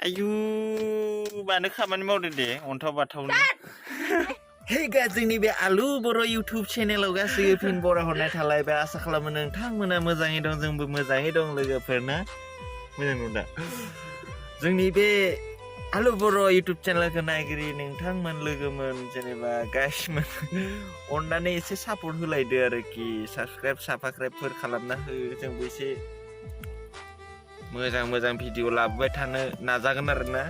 आयु मानो खामानि मावदों दे अन्थाव बाथावनो हे गा जोंनि बे आलु बर' इउटुब चेनेलाव गासैबो फिन बरा हरनाय थालायबाय आसा खालामो नोंथांमोना मोजाङै दं जोंबो मोजाङै दं लोगोफोर ना मोजां नुदा जोंनि बे आलु बर' इउटुब चेनेलखौ नायगिरि नोंथांमोन लोगोमोन जेनेबा गाइसमोन अननानै एसे सापर्ट होलायदो आरोखि साबस्क्राइबफोर खालामना हो जोंबो एसे मोजां भिडिअ लाबोबाय थानो नाजागोन आरोना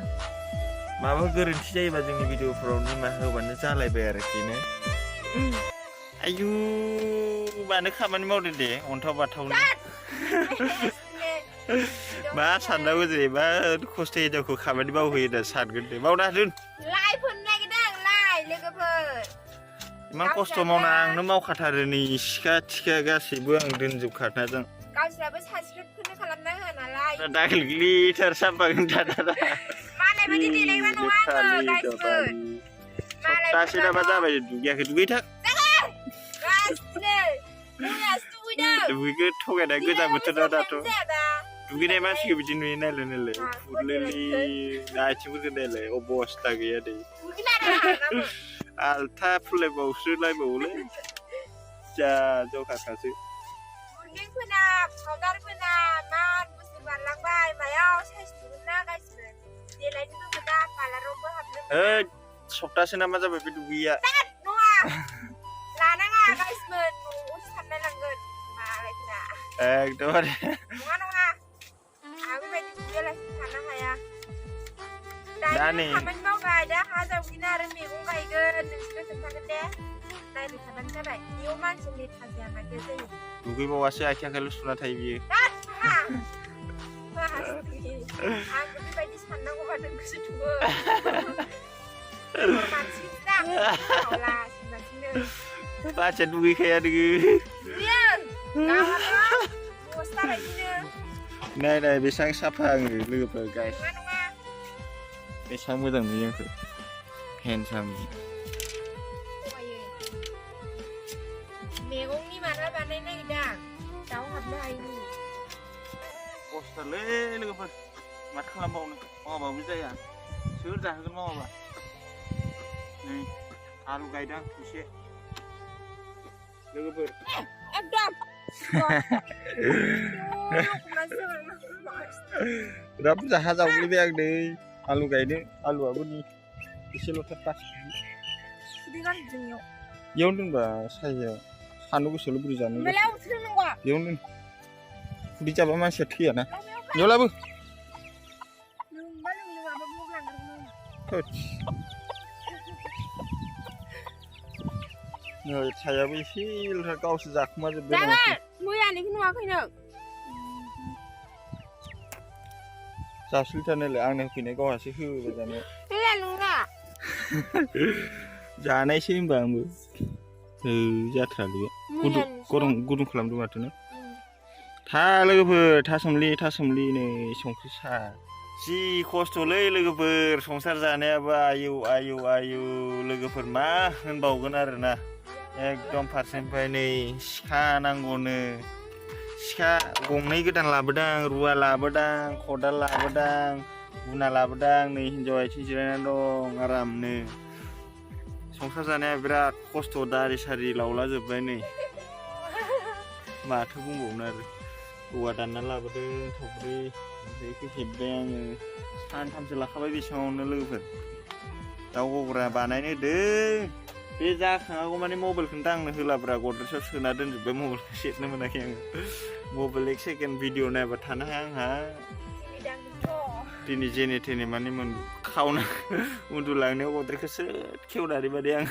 माबा गोरोन्थि जायोबा जोंनि भिडिअफोराव निमाहा होबानो जालायबाय आरोखि ने आयु मानो खामानि मावदों दे अन्थाव बाथावनो मा साननांगौ जेनेबा खस्थ' हिनजावखौ खामानि मावहोयो दा सानगोन दे मावना दोन लाइ फोनो नागिरदों लाइ लोगोफोर इमान खस्थ' मावना आंनो मावखाथारो नै सिखा थिखा गासैबो आं दोनजोबखाना जों गावस्राबो साबस्क्राइब खालामना हो नालाय दागलिथार साफागोन दादा मालाय बायदि देलायग्रा नङा आङो गाइसफोर सप्तासे नामा जाबाय दुगैयाखै दुगैथां दुगैखौ थगायना गोजां बोथोर दाथ' दुगैनाय मानसिखौ बिदि नुयो नायलाय फुरलेलि आथिंफोरखौ नायलाय अबस्था गैया दे आलथा फुलायबावसो लायबावोलै जा जखाखासो फोना पाउडार फोना मान बोसोर बारलांबाय मायाव साइज दुगैना गाइसफोर देलायनो लुबैदा पार्लारावबो हाबनो होद सप्तासे नामा जाबाय बे दुगैया नङा लानाङा गाइसफोर न'आव साननाय लांगोन मालायफोरा एकदमबारे नङा आं बेबायदि दुगैयालासिनो थानो हाया दा नै खामानि मावबाय दा हा जावगिना आरो मैगं गायगोन नोंसोरो खोन्थागोन दे नायबाय थाबानो जाबाय बेयाव मानसिनि थाजिया नागिर जायो दुगैबावासो आथिं आखाइल' सुना थायो बियो आं बेबायदि साननांगौबा नोंखौसो थुबो बाथिया दुगैखाया नोङो नाय बेसेबां साफा आङो लोगोफोर गाइस बेसेबां मोजां नुयो आंखौ हेन्डसाम मैगंनि माबा बानायनो नागिरदां दाउ हाबनो हायिनि खस्थ'लै लोगोफोर माथो खालामबावनो मावाबाबो जाया सोर जाहोगोन मावाबा नै आलु गायदां एसे लोगोफोर एकदम बिराद बुरजा हा जावग्लिबाय आं नै आलु गायनो आलुआबो नै एसेल'थार इयावनो दोनबा सायाव सानदुं गोसोआवल' बुरजा जानो बेयावनो दोन खुदै जाबा मानसिया थैयाना इयाव लाबो नै सायाबो एसेल'थार गावसो जाखुमाजोब्बाय मैयानिखौ नुवाखै नों जासिलथारनायलाय आंनो होफैनाय गावहासो होबाय जानाया जानायसै होनबा आंबो जाथ्रालै गुदुं खालामदों माथो नों था लोगोफोर थासोमलि नै संख्रि सा जि खस्थ'लै लोगोफोर संसार जानायाबो आयौ लोगोफोर मा होनबावगोन आरोना एकदम फारसेनिफ्राय नै सिखा नांगौनो सिखा गंनै गोदान लाबोदां रुवा लाबोदां खदाल लाबोदां गुना लाबोदां नै हिन्जाव आथिं जिरायनानै दं आरामनो संसार जानाया बिराद खस्थ' दारि सारि लावला जोब्बाय नै माथो बुंबावनो आरो औवा दानना लाबोदों थब्रै बेखौ हेबबाय आङो सानथामसो लाखाबाय बेसेबाङावनो लोगोफोर दाउ गग्रा बानायनो होदों बे जाखाङागौ माने मबाइलखौनो दांनो होलाब्रा गद्रेजाव सोना दोनजोब्बाय मबाइलखौ सेरनो मोनाखै आङो मबाइल एक सेकेन्ड भिडिअ नायबा थानो हाया आंहा दिनै जेने थेने माने खावना उन्दुलांनायाव गद्रेजखौ सोर खेवनानै माने आं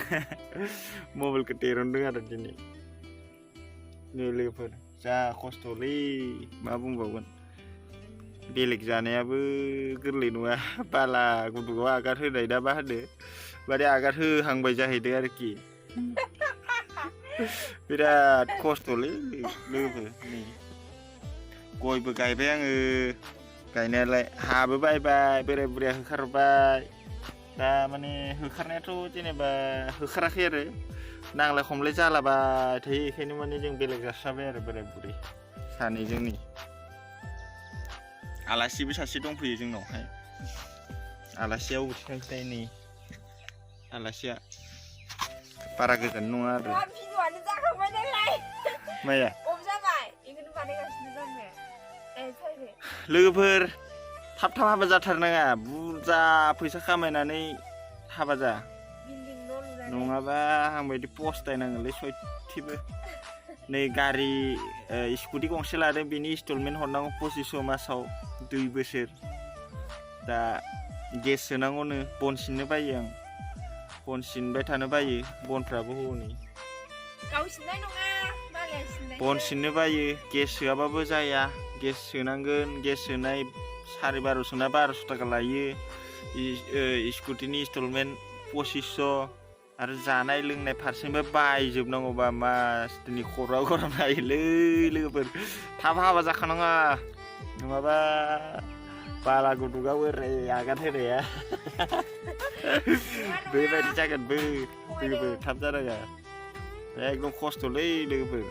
मबाइलखौ दिरुनदों आरो दिनै नै लोगोफोर जा खस्थ'लै मा बुंबावगोन बेलेग जानायाबो गोरलै नङा बाला गुदुङाव आगार होनाय ना मा होनो माने आगार होहांबाय जाहैदों आरोखि बिराद खस्थ'लै लोगोफोर नै गयबो गायबाय आङो गायनायालाय हाबो बायबाय बोराय बुरैया होखारबाय दा माने होखारनायाथ' जेनेबा होखाराखै आरो नांलाय खमलाय जालाबाय थायो बेखायनो माने जों बेलेग जास्राबाय आरो बोराय बुरै सानैजों नै आलासिबो सासे दंफैयो जोंनावहाय आलासिया अबेथि थांसै नै आलासिया बारा गोजान नङा आरो भिडिअ'आनो जाखांबाय नालाय माया अफ जाबाय बेखौनो बानायगासिनो दं नो लोगोफोर थाब थाब हाबा जाथारनाङा बुरजा फैसा खामायनानै हाबा जा बिल्डिं न' लुनानै नङाबा आंबायदि पस्तायनाङोलै सयथिबो नै गारि स्कुटि गंसे लादों बेनि इनस्टलमेन्ट हरनांगौ 2500 मासाव 2 बोसोर दा गेस सोनांगौनो बन सिननो बायो आं बन सिनबाय थानो बायो बनफ्राबो हनै गाव सिननाय नङा मालाया सिननाय बन सिननो बायो गेस सोआबाबो जाया गेस सोनांगोन गेस सोनाय 1250 ना 1200 थाखा लायो स्कुटिनि इनस्टलमेन्ट 2500 आरो जानाय लोंनाय फारसेनिफ्राय बायजोबनांगौबा मास दिनै खर'आ गरम जायोलै लोगोफोर थाब हाबा जाखानाङा नङाबा बाला गुदुङाव ओरै आगान होनाया बेबायदि जागोनबो लोगोफोर थाब जानाङा एकदम खस्थ'लै लोगोफोर